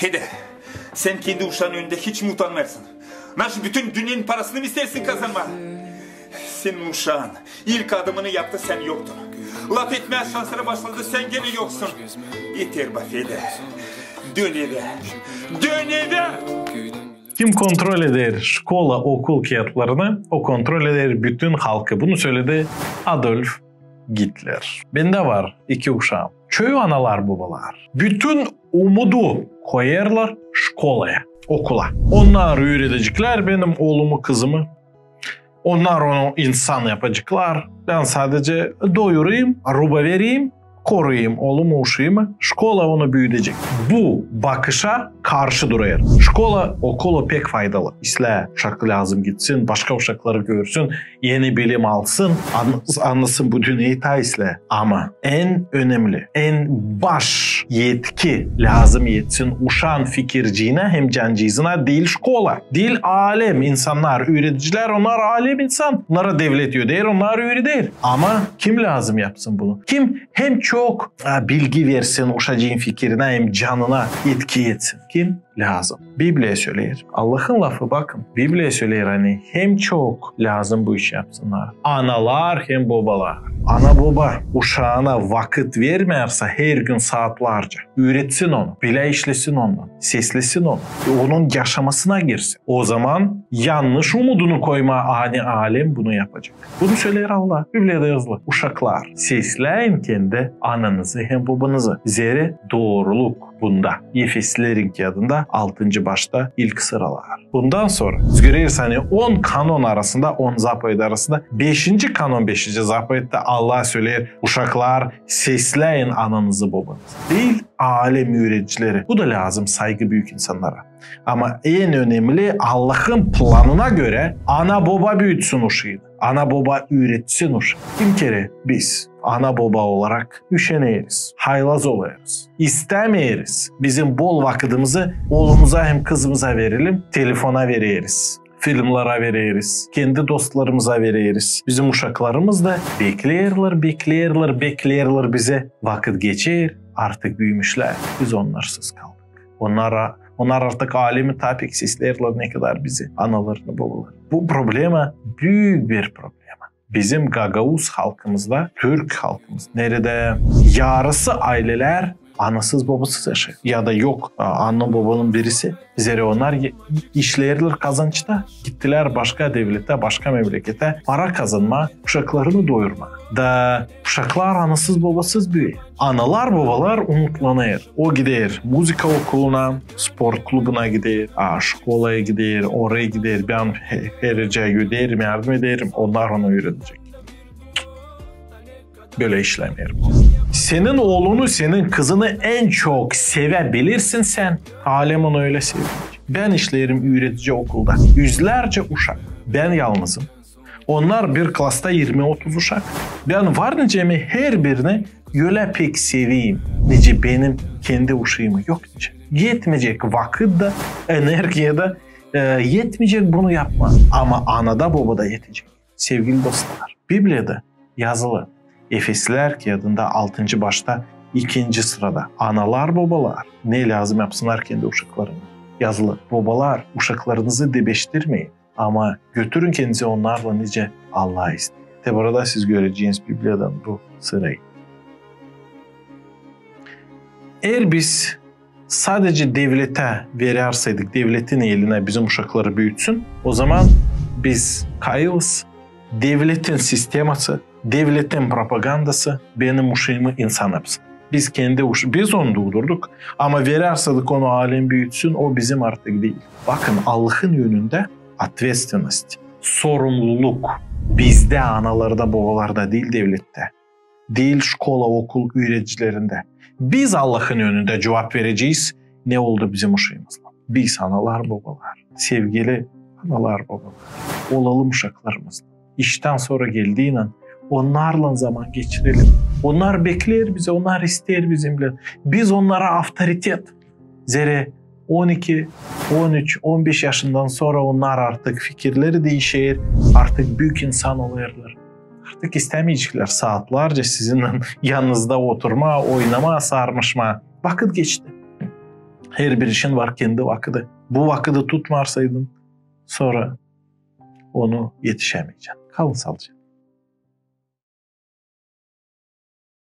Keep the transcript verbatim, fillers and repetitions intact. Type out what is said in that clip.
Fede, sän kendi uşaanın önündä hiç mi utanmêêrsın? Naşı bütün dünnenin parasını mı isteersin kazanmaa? Senin uşaan ilk adımını yaptı, sän yoktun. Lafetmää şansları başladı, sän genä yoksun. Eter ba, Fede. Dön evä. Dön evä! Kim kontrol eder şkola, okul kiyatlarını, o kontrol eder bütün halkı. Bunu söledi Adolf Gitler. Bendä var iki uşaam. Çoyu analar, bobalar bütün umudu koyêrlar şkolaya, okula. Onnar üüredeceklär benim oolumu, kızımı. Onnar onu insan yapaceklar. Bän sadecä doyurayım, ruba vereyim, koruyayım oolumu, uşumu. Şkola onu büüdecek. Bu bakışa karşı durêr. Şkola, okul o pek faydalı. İslää uşak lääzım gitsin, başka uşakları görsün, eni bilim alsın, an-, annasın bu dünneyi taa islää. Ama en önemli, en baş etki lääzım etsin uşaan fikirciinä hem cancıızına diil şkola, diil alem insannar, üüredicilär, onnar alem insan. Onnara devlet ödeer, onnar üüreder. Ama kim lääzım yapsın bunu? Kim hem çok, a, bilgi versin uşacıın fikirinä hem canına etki etsin? Kim lääzım? Bibliya söleer. Allahın lafı, bakın. Bibliya söleer, ani hem çok lääzım bu işi yapsınnar analar hem bobalar. Ana-boba uşaana vakıt vermeersa her gün saatlarca, üüretsin onu, bilä işlesin ondan, seslesin onu, onun yaşamasına girsin. O zaman yannış umudunu koymaa, ani alem bunu yapacek. Bunu söleer Allah. Bibliyada yazılı. Uşaklar, sesläyin kendi ananızı hem bobanızı. Zerä dooruluk bunda. Efeslilerin kiyadında altıncı başta ilk sıralar. Bundan sora biz göreriz, ani on kanon arasında, on zapovedi arasında beşinci kanon, beşinci zapovedtä Allah söleer: uşaklar, sesläyin ananızı, bobanızı. Diil alem üüredicileri. Bu da lääzım, saygı büük insannara. Ama en önemli, Allahın planına görä ana-boba büütsün uşaanı. Ana-boba üüretsin uşaanı. Kim kerä biz ana-boba olarak üşeneriz, haylaz olêrız, istämeeriz bizim bol vakıdımızı oolumuza hem kızımıza verelim, telefona vereriz, filmnara vereriz, kendi dostlarımıza vereriz. Bizim uşaklarımız da bekleerlär, bekleerlär, bekleerlär bizi. Vakıt geçer, artık büümüşlär. Biz onnarsız kaldık. Onnar, onnar artık alemi taa pek sesleerlär, ne kadar bizi, analarını, bobalarını. Bu problema büük bir problema. Bizim gagauz halkımızda, türk halkımız, neredä yarısı aylelär anasız-bobasız yaşêêr. Ya da yok, a, ana-bobanın birisi. Zerä onnar ye-, işleerlär kazançta, gittilär başka devletä, başka memleketä para kazanmaa, uşaklarını doyurmaa. Da uşaklar anasız-bobasız büüyer. Analar-bobalar umutlanêr. O gider muzıka okuluna, sport klubuna gider, a, şkolaya gider, oraya gider. Bän he-, her ecä ödeerim, yardım ederim, onnar onu üüredecek. Bölä işlämeer bu. Senin oolunu, senin kızını en çok seväbilirsin sän. Alem onu ölä sevecek. Bän işleerim üüredici okulda. Üzlärcä uşak. Bän yalnızım. Onnar bir klasta irmi-otuz uşak. Bän var nicä mi herbirini ölä pek seveyim, nicä benim kendi uşaamı? Yok nicä. Etmeyecek vakıt da, energiya da, e, etmeyecek bunu yapmaa. Ama anada, bobada etecek. Sevgili dostlar, Bibliyada yazılı, Efeslilär kiyadında altıncı başta ikinci sırada. Analar, bobalar ne lääzım yapsınnar kendi uşaklarına? Yazılı: bobalar, uşaklarınızı debeştirmeyin, ama götürün kendinizi onnarlan, nicä Allah isteer. Te burada siz göreceniz Bibliyadan bu sırayı. Eer biz sadecä devletä verärseydik, devletin elinä bizim uşakları büütsün, o zaman biz kayılız. Devletin sisteması, devletin propagandası benim uşaamı insan yapsın. Biz kendi uş-, biz onu duudurduk, ama verärseydik onu alem büütsün, o bizim artık diil. Bakın, Allahın önündä ответственность, sorumluluk bizdä, analarda, bobalarda diil, devlettä. Diil şkola, okul üüredicilerindä. Biz Allahın önündä cuvap verecez, ne oldu bizim uşaamızlan. Biz, analar, bobalar, sevgili analar, bobalar, olalım uşaklarımızlan. İştän sora geldiynän onnarlan zaman geçirelim. Onnar bekleer bizi, onnar isteer bizimnän. Biz onnara avtoritet. Zerä on iki, on üç, on beş yaşından sora onnar artık fikirleri diişer, artık büük insan olêrlar. Artık istämeyeceklär saatlarca sizinnän yanınızda oturmaa, oynamaa, sarmışmaa. Vakıt geçti. Herbir işin var kendi vakıdı. Bu vakıdı tutmarsaydın, sora onu etişämeyecän. Kalın saalıcaklan.